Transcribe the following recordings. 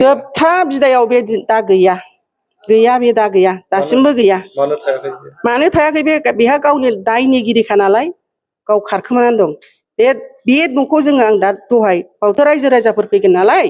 जोबथा बिदायाव बे दा गैया बे दा गैया दासिमबो गैया। मानो थायाखै बेहा गावनि दायनिगिरिखा नालाय गाव खारखोमानानै दं। बे न'खौ जोङो आं दा दहाय बावथ' रायजो राजाफोर फैगोन नालाय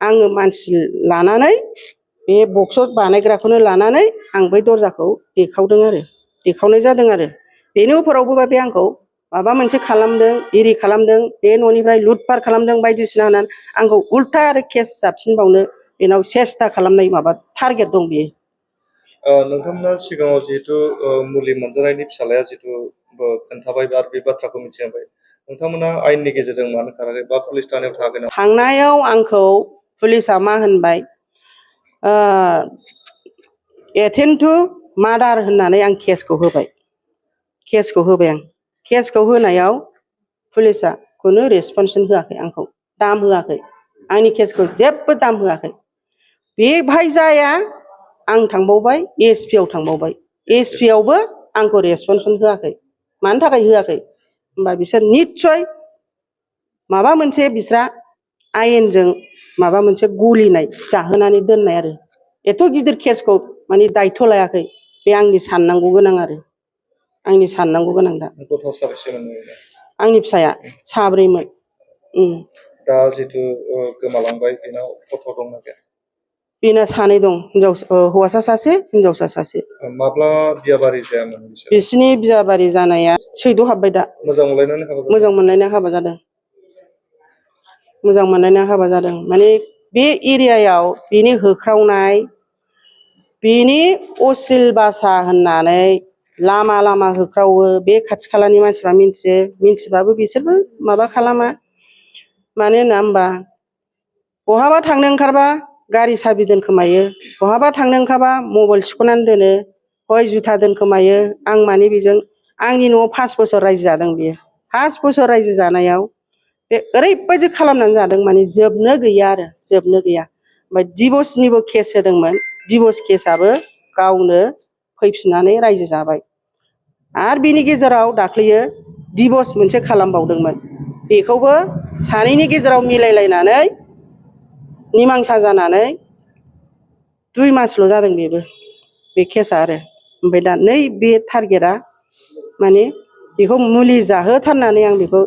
आङो मानसि लानानै बे बक्स बानायग्राखौनो लानानै आं बै दरजाखौ देखावनाय जादों आरो बेनि उफरावबो बे आंखौ माबा मोनसे खालामदों इरि खालामदों बे न'निफ्राय लुटपाट खालामदों बायदिसिना होननानै आंखौ उल्था आरो केस जाबसिनबावनो बेनाव सेस्था खालामनाय माबा टारगेट दं बेयो। नोंथांमोना सिगाङाव जिहेतु मुलि मोनजानायनि फिसालाया जिहेतु खोन्थाबाय बा बे बाथ्राखौ मिथिबाय नोंथांमोना आयेननि गेजेरजों मानो खाराखै बा पुलिस थानायाव थाङाखै नामा? थांनायाव आंखौ पुलिसा मा होनबाय एटेम्प्ट टु मार्डार होननानै आं केसखौ होबाय आं केसखौ होनायाव पुलिसा खुनु रेसपन्सन होआखै आंखौ दाम होआखै आंनि केसखौ जेबो दाम होआखै। बेवहाय जाया आं थांबावबाय एसपि आव थांबावबाय एसपि आवबो आंखौ रेसपन्सन होआखै। मानि थाखाय होआखै होमबा बिसोर निस्सय माबा मोनसे बिस्रा आयेनजों माबा मोनसे गलिनाय जाहोनानै दोननाय आरो एथ' गिदिर केसखौ माने दायथ' लायाखै बे आंनि साननांगौ गोनां आरो आंनि साननांगौ गोनां दा। आंनि फिसाया साब्रैमोन। दा जितु गोमालांबाय बेनाव गथ' दंना गैया? बेना सानै दं हौवासा सासे हिनजावसा सासे। माब्ला बियाबारि जायामोन बिसिनि बियाबारि जानाया सैद' हाबबाय दा। मोजां मोनलायनाय हाबा जादों। मोजां मोनलायनाय हाबा जादों माने बे एरियायाव बिनि होख्रावनाय बिनि अश्लील भाषा होननानै लामा लामा होख्रावो बे खाथि खालानि मानसिफ्रा मिन्थिबाबो बिसोरबो माबा खालामा। मानो होनना होनबा बहाबा थांनो ओंखारबा गारि साबि दोनखोमायो बहाबा थांनो ओंखारबा मबाइल सिख'नानै दोनो हय जुथा दोनखोमायो। आं माने बेजों आंनि न'आव 5 बोसोर रायजो जादों बियो 5 बोसोर रायजो जानायाव बे ओरैबायदि खालामनानै जादों माने जोबनो गैया आरो जोबनो गैया। ओमफ्राय डिभर्सनिबो केस होदोंमोन डिभर्स केसआबो गावनो फैफिननानै रायजो जाबाय। आरो बिनि गेजेराव दाख्लैयो डिभर्स मोनसे खालामबावदोंमोन बेखौबो सानैनि गेजेराव मिलायलायनानै निमांसा जानानै 2 मासल' जादों बेबो बे केसआ आरो ओमफ्राय दा नै बे टारगेटआ माने बेखौ मुलि जाहोथारनानै आं बेखौ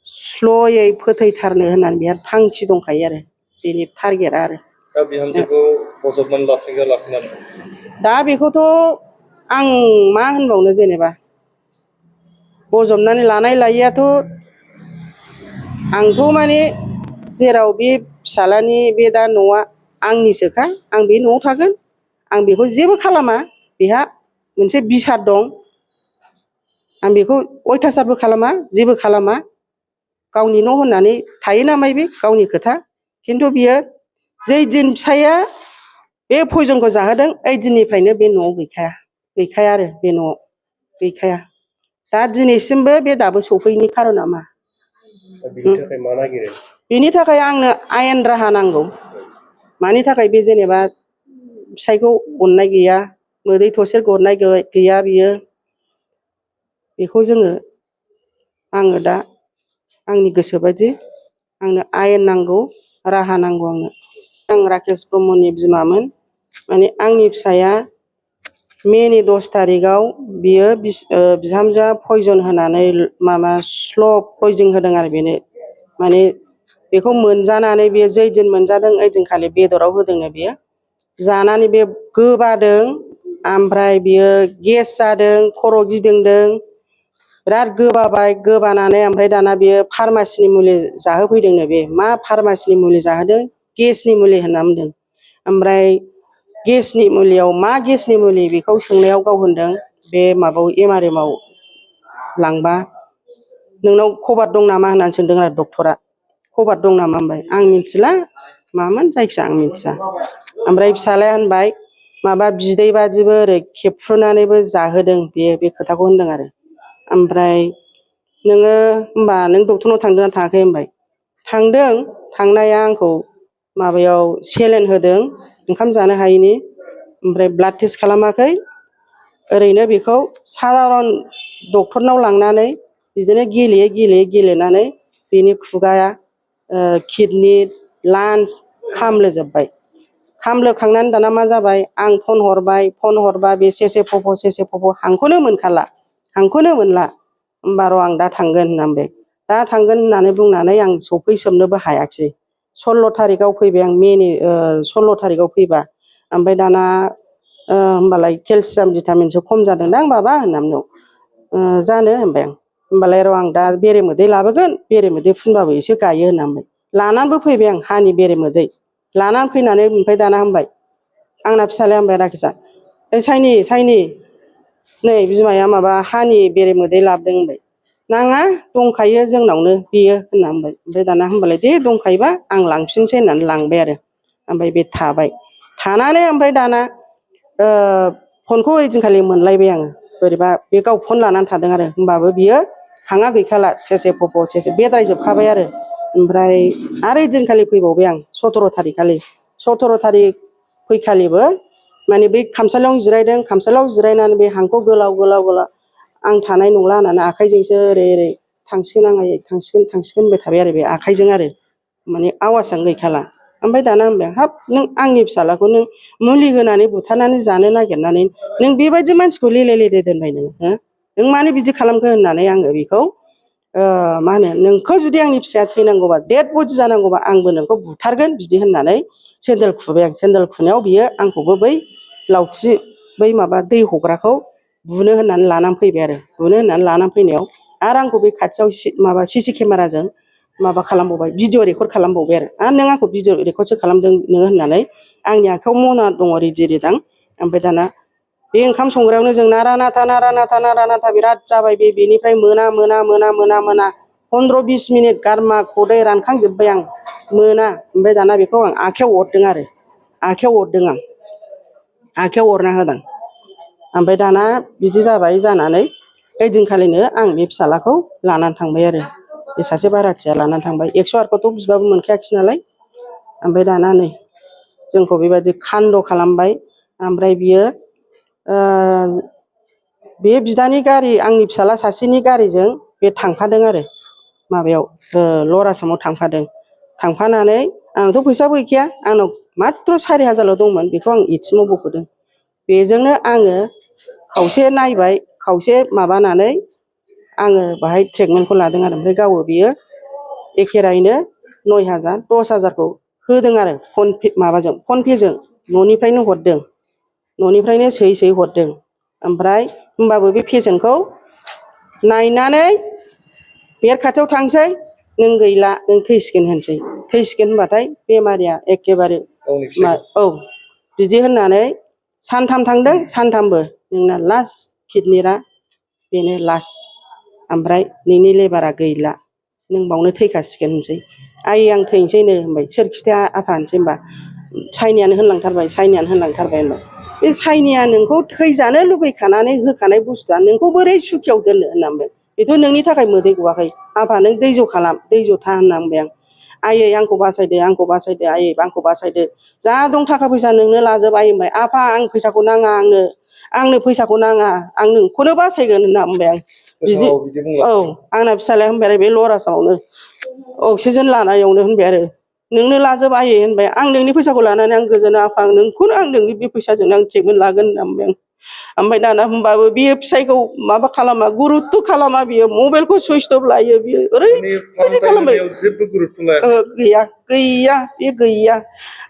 स्ल'यै फोथैथारनो होननानै बेहा थांखि दंखायो आरो बेनि टारगेटआ आरो। दा बिहामजोखौ बजबनानै लाखिगोना दा बेखौथ' आं मा होनबावनो जेनेबा बजबनानै लानाय लायैआथ' आंथ' माने जेराव बे फिसाज्लानि बे दा न'आ आंनिसोखा आं बे न'आव थागोन आं बेखौ जेबो खालामा बेहा मोनसे बिसार दं आं बेखौ अयथासारबो खालामा जेबो खालामा गावनि न' होननानै थायो नामाय बे गावनि खोथा। खिन्थु बियो जै दिन फिसाइया बे पयजनखौ जाहोदों ओइ दिननिफ्रायनो बे न'आव गैखाया आरो बे न'आव गैखाया। दा दिनैसिमबो बे दाबो सफैयैनि खारना मा? बेनि थाखाय आंनो आयेन राहा नांगौ। मानि थाखाय बे जेनेबा फिसाइखौ अननाय गैया मोदै थरसे गरनाय गैया बियो बेखौ आङो दा आंनि गोसोबायदि आंनो आयेन नांगौ राहा नांगौ आंनो। आं राकेश ब्रह्मनि बिमामोन माने आंनि फिसाया मेनि 10 थारिखआव बियो बिहामजोआ पयजन होनानै माबा स्ल' पयजन होदों आरो बेनो माने बेखौ मोनजानानै बेयो जै दिन मोनजादों ओइदिनखालि बेदराव होदोंनो बेयो जानानै बे गोबादों ओमफ्राय बियो गेस जादों खर' गिदिंदों बिराद गोबाबाय गोबानानै ओमफ्राय दाना बियो फार्मासिनि मुलि जाहोफैदोंनो बे मा फार्मासिनि मुलि जाहोदों गेसनि मुलि होनना बुंदों। ओमफ्राय गेसनि मुलियाव मा गेसनि मुलि बेखौ सोंनायाव गाव होनदों बे माबायाव MRM आव लांबा नोंनाव खबर दं नामा होननानै सोंदों आरो डक्टरा खबर दं नामा होनबाय आं मिथिला मामोन जायखिया आं मिथिया। ओमफ्राय फिसालाया होनबाय माबा बिदै बादिबो ओरै खेबफ्रुनानैबो जाहोदों बेयो बे खोथाखौ होनदों आरो। ओमफ्राय नोङो होनबा नों डक्टरनाव थांदोंना थाङाखै होनबाय थांदों थांनाया आंखौ माबायाव सेलेन होदों ओंखाम जानो हायैनि ओमफ्राय ब्लाड टेस्ट खालामाखै ओरैनो बेखौ सादारन डक्टरनाव लांनानै बिदिनो गेलेयै गेलेनानै बेनि खुगाया किडनि लान्स खामलोजोब्बाय खामलोखांनानै दाना मा जाबाय आं फन हरबाय फन हरबा बे सेसे फफ' हांखौनो मोनखाला हांखौनो मोनला होमबा र' आं दा थांगोन होननानै दा थांगोन होननानै बुंनानै आं सफैसोबनोबो हायाखिसै 16 थारिखआव फैबाय आं मेनि 16 थारिखआव फैबा ओमफ्राय दाना होमबालाय केलसियाम भिटामिनसो खम जादोंदां बाबा होननानै जानो होनबाय आं होमबालाय र' आं दा बेरेमोदै लाबोगोन बेरेमोदै फुनबाबो एसे गायो होननानै लानानैबो फैबाय आं हानि बेरेमोदै लानानै फैनानै ओमफ्राय दाना होनबाय आंना फिसालाया होनबाय राकेशआ साइनि नै बिमाया माबा हानि बेरेमोदै लाबोदों होनबाय नाङा दंखायो जोंनावनो बेयो होनना होनबाय ओमफ्राय दाना होनबालाय दे दंखायोबा आं लांफिनसै होननानै लांबाय आरो ओमफ्राय बे थाबाय थानानै ओमफ्राय दाना फनखौ ओइदिनखालि मोनलायबाय आङो बोरैबा बे गाव फन लानानै थादों आरो होमबाबो बियो हाङा गैखाला सेसे फफ' सेसे बेद्रायजोबखाबाय ओमफ्राय ओइदिनखालि फैबावबाय आं 17 थारिख खालि 17 थारिख फैखालिबो माने बै खामसालियावनो जिरायदों खामसालियाव जिरायनानै बे हांखौ गोलाव आं थानाय नंला होननानै आखाइजोंसो ओरै थांसिगोन आं आयै थांसिगोन होनबाय थाबाय आरो बे आखाइजों आरो माने आवाजआनो गैखाला ओमफ्राय दाना होनबाय हाब नों आंनि फिसालाखौ नों मुलि होनानै बुथारनानै जानो नागिरनानै नों बेबायदि मानसिखौ लेले दोनबाय नों मानो बिदि खालामखो होननानै आङो बेखौ मा होनो नोंखौ जुदि आंनि फिसाया थैनांगौबा डेड बडि जानांगौबा आंबो नोंखौ बुथारगोन बिदि होननानै सेन्देल खुबाय आं सेन्देल खुनायाव बियो आंखौबो बै लावथि बै माबा दै हग्राखौ बुनो होननानै लानानै फैबाय आरो बुनो होननानै लानानै फैनायाव आरो आंखौ बे खाथियाव माबा सिसि केमेराजों माबा खालामबावबाय भिडिअ रेकर्ड खालामबावबाय आरो नों आंखौ भिडिअ रेकर्डसो खालामदों नोङो होननानै आंनि आखायाव मना दङ रिदि रिदां ओमफ्राय दाना बे ओंखाम संग्रायावनो जों नारा नाथा बिराद जाबाय बेनिफ्राय मोना 15-20 मिनिट गारमा खदै रानखांजोब्बाय आं मोना ओमफ्राय दाना बेखौ आं आखायाव अरदों आरो आखायाव अरना होदों ओमफ्राय दाना बिदि जाबाय जानानै ओइदिनखालिनो आं बे फिसालाखौ लानानै थांबाय आरो बे सासे बाराथिया लानानै थांबाय 108खौथ' बिबाबो मोनखायाखिसै नालाय ओमफ्राय दाना नै जोंखौ बेबायदि खान्द' खालामबाय ओमफ्राय बियो बे बिदानि गारि आंनि फिसाला सासेनि गारिजों बे थांफादों आरो माबायाव लवार आसामाव थांफानानै आंनावथ' फैसाबो गैखाया आंनाव माथ्र' 4,000ल' दंमोन बेखौ आं एटिएमाव बख'दों बेजोंनो आङो खावसे नायबाय खावसे माबानानै आङो बाहाय ट्रिटमेन्टखौ लादों आरो ओमफ्राय गावो बियो एखेरायैनो 9,000 10,000खौ होदों आरो फनपेजों न'निफ्रायनो हरदों न'निफ्रायनो सोयै हरदों ओमफ्राय होमबाबो बे पेसेन्टखौ नायनानै बेड खाथियाव थांसै नों गैला नों थैसिगोन होनसै थैसिगोन होनबाथाय बेमारिया एखेबारे औ बिदि होननानै सानथाम थांदों सानथामबो नोंना लास्ट किडनिया बेनो लास्ट ओमफ्राय नोंनि लेबारा गैला नों बावनो थैखासिगोन होनसै आयै आं थैनोसैनो होनबाय सोर खिथाया आफा होनसै होनबा साइनियानो होनलांथारबाय होनबाय बे साइनिया नोंखौ थैजानो लुगैखानानै होखानाय बुस्थुआ नोंखौ बोरै सुखियाव दोननो होनना बुंबाय बेथ' नोंनि थाखाय मोदै गवाखै आफा नों दैज' खालाम दैज' था होनना बुंबाय आं आयै आंखौ बासायदो आयै आंखौ बासायदो जा दं थाखा फैसा नोंनो लाजोब आयै होनबाय आफा आं फैसाखौ नाङा आंनो फैसाखौ नाङा आं नोंखौनो बासायगोन होनना बुंबाय आं बिदि औ आंना फिसालाया होनबाय आरो बे लवार आसामावनो अक्सिजेन लानायावनो होनबाय आरो नोंनो लाजोब आयै होनबाय आं नोंनि फैसाखौ लानानै आं गोजोना आफा नोंखौनो आं नोंनि बे फैसाजोंनो आं ट्रिटमेन्ट लागोन होनना बुंबाय आं ओमफ्राय दाना होनबाबो बियो फिसाइखौ माबा खालामा गुरुत्थ' खालामा बियो मबाइलखौ सुइस अफ लायो बियो ओरैबायदि खालामबाय गैया बे गैया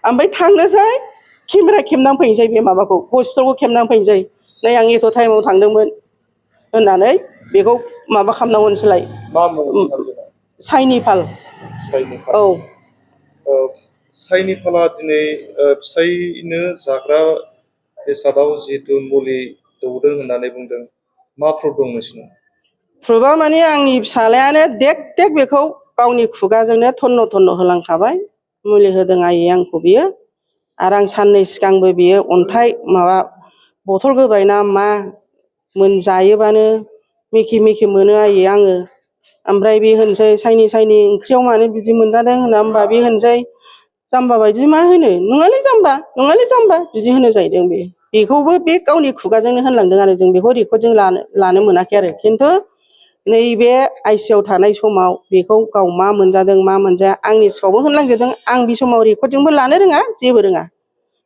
ओमफ्राय थांनोसै केमेरा खेबनानै फैनोसै बे माबाखौ बस्थ'खौ खेबनानै फैनोसै नै आं एथ' टाइमाव थांदोंमोन होननानै बेखौ माबा खालामनांगौ होनसैलाय साइनिपाल औ साइनिपाला दिनै फिसाइनो जाग्रा बेसादाव जिहेतु मुलि दौदों होननानै बुंदों मा प्रुफ दं नोंसिनाव प्रुफा माने आंनि फिसालायानो देक बेखौ गावनि खुगाजोंनो थन्न होलांखाबाय मुलि होदों आयै आंखौ बियो आरो आं साननै सिगांबो बियो अन्थाइ माबा बथल गोबाय ना मा जायोबानो मेखे मोनो आयै आङो ओमफ्राय बे होनसै साइनि ओंख्रियाव मानो बिदि मोनजादों होनना होनबा बे होनसै जाम्बा बायदि मा होनो नङालै जाम्बा बिदि होनो जाहैदों बेखौबो बे गावनि खुगाजोंनो होनलांदों आरो जों बेखौ रेकर्डजों लानो मोनाखै आरो खिन्थु नैबे आइसिआव थानाय समाव बेखौ गाव मा मोनजादों मा मोनजाया आंनि सिगाङावबो होनलांजोबदों। आं बे समाव रेकर्डिंबो लानो रोङा जेबो रोङा।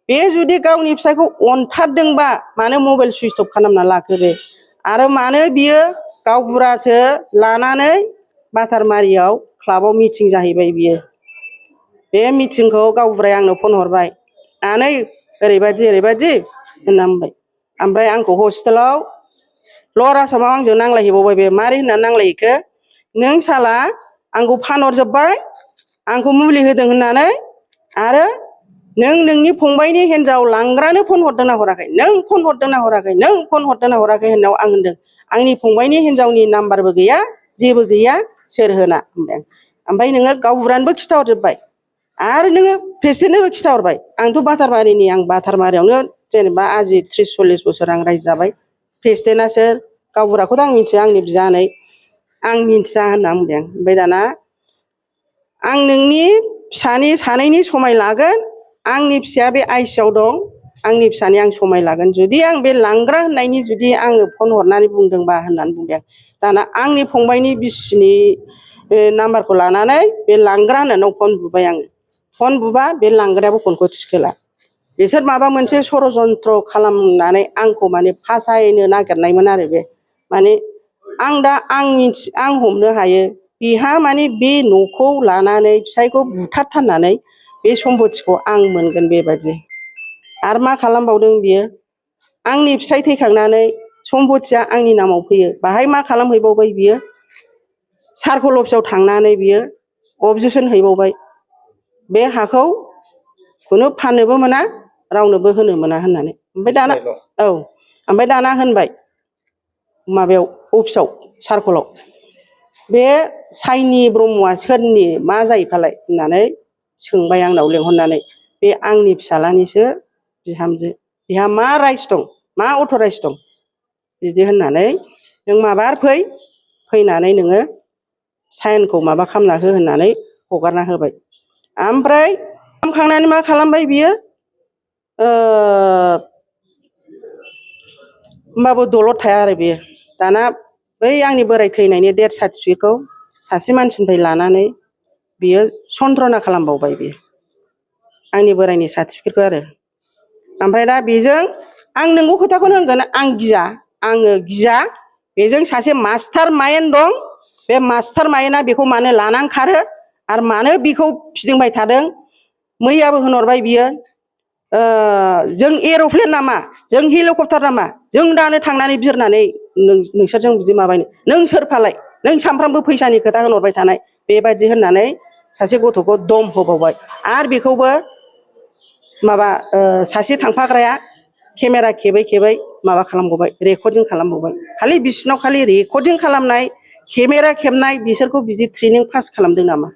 बे जुदि गावनि फिसायखौ अनथारदोंबा मानो मबाइल सुइच अफ खालामना लाखो बे? आरो मानो बियो गावबुरासो लानानै बातारमारियाव क्लाबाव मिटिं जाहैबाय बियो। बे मिटिंखौ गावबुराया आंनो फन हरबाय, आनै ओरैबायदि ओरैबायदि होनना बुंबाय। ओमफ्राय आंखौ हस्पिटालाव लवार आसामाव आंजों नांलायहैबावबाय। बे मारै होननानै नांलायहैखो? नों साला आंखौ फानहरजोब्बाय, आंखौ मुलि होदों होननानै, आरो नों नोंनि फंबायनि हिनजाव लांग्रानो फन हरदोंना हराखै? नों फन हरदोंना हराखै? नों फन हरदोंना हराखै होननायाव आं होनदों आंनि फंबायनि हिनजावनि नाम्बारबो गैया, जेबो गैया, सोर होना होनबाय आं। ओमफ्राय नोङो गावबुरानोबो खिथाहरजोब्बाय आरो नोङो प्रेसिडेन्टनोबो खिथाहरबाय। आंथ' बातारमारिनि, आं बातारमारियावनो जेनेबा आजि 30-40 बोसोर आं रायजो जाबाय। प्रेसिडेन्टआ सोर? गावबुराखौथ' आं मिथिया, आंनि बियानै, आं मिथिया होनना बुंबाय आं। ओमफ्राय दाना आं नोंनि फिसानि सानैनि समाय लागोन, आंनि फिसाया बे आइसिआव दं, आंनि फिसानि आं समाय लागोन, जुदि आं बे लांग्रा होननायनि जुदि आङो फन हरनानै बुंदोंबा होननानै बुंबाय आं। दाना आंनि फंबायनि बिसिनि नाम्बारखौ लानानै बे लांग्रा होननानै फन बुबाय आङो। फन बुबा बे लांग्रायाबो फनखौ थिखोला। बिसोर माबा मोनसे षड़यन्त्र खालामनानै आंखौ माने फासायनो नागिरनायमोन आरो बे। माने आं हमनो हायो बिहा माने बे न'खौ लानानै फिसायखौ बुथारथारनानै बे सम्पतिखौ आं मोनगोन बेबायदि। आरो मा खालामबावदों बियो? आंनि फिसाय थैखांनानै सम्पतिया आंनि नामाव फैयो, बाहाय मा खालामहैबावबाय बियो? सार्कोल अफिसाव थांनानै बियो अबजेक्सन हैबावबाय। बे हाखौ खुनु फाननोबो मोना, रावनोबो होनो मोना होननानै। ओमफ्राय दाना औ, ओमफ्राय दाना होनबाय माबायाव अफिसाव, सार्कोलाव, बे साइनि ब्रह्मआ सोरनि मा जायो फालाय होननानै सोंबाय आंनाव लेंहरनानै। बे आंनि फिसाज्लानिसो बिहामजो, बिहा मा राइट्स दं, मा अथ'राइट्स दं बिदि होननानै, नों माबार फै, फैनानै नोङो साइनखौ माबा खालामना हो होननानै हगारना होबाय। ओमफ्राय खालामखांनानै मा खालामबाय बियो? होमबाबो दलद थाया आरो बेयो। दाना बै आंनि बोराय थैनायनि डेथ सार्टिफिकेटखौ सासे मानसिनिफ्राय लानानै बियो सन्त्रना खालामबावबाय बियो, आंनि बोरायनि सार्टिफिकेटखौ आरो। ओमफ्राय दा बेजों आं नंगौ खोथाखौनो होनगोन, आं गिया, आङो गिया। बेजों सासे मास्टार माइन्ड दं, बे मास्टार माइन्डआ बेखौ मानो लानानै खारो आरो मानो बेखौ फिदिंबाय थादों? मैयाबो होनहरबाय बियो, जों एर'प्लेन नामा, जों हेलिकप्टार नामा, जों दानो थांनानै बिरनानै नोंसोरजों बिदि माबायनो, नों सोर फालाय, नों सानफ्रामबो फैसानि खोथा होनहरबाय थानाय, बेबायदि होननानै सासे गथ'खौ दम होबावबाय। आरो बेखौबो माबा सासे थांफाग्राया केमेरा खेबै खेबै माबा खालामबावबाय, रेकर्डिं खालामबावबाय। खालि बिसिनाव खालि रेकर्डिं खालामनाय, केमेरा खेबनाय, बिसोरखौ बिदि ट्रेनिं पास खालामदों नामा?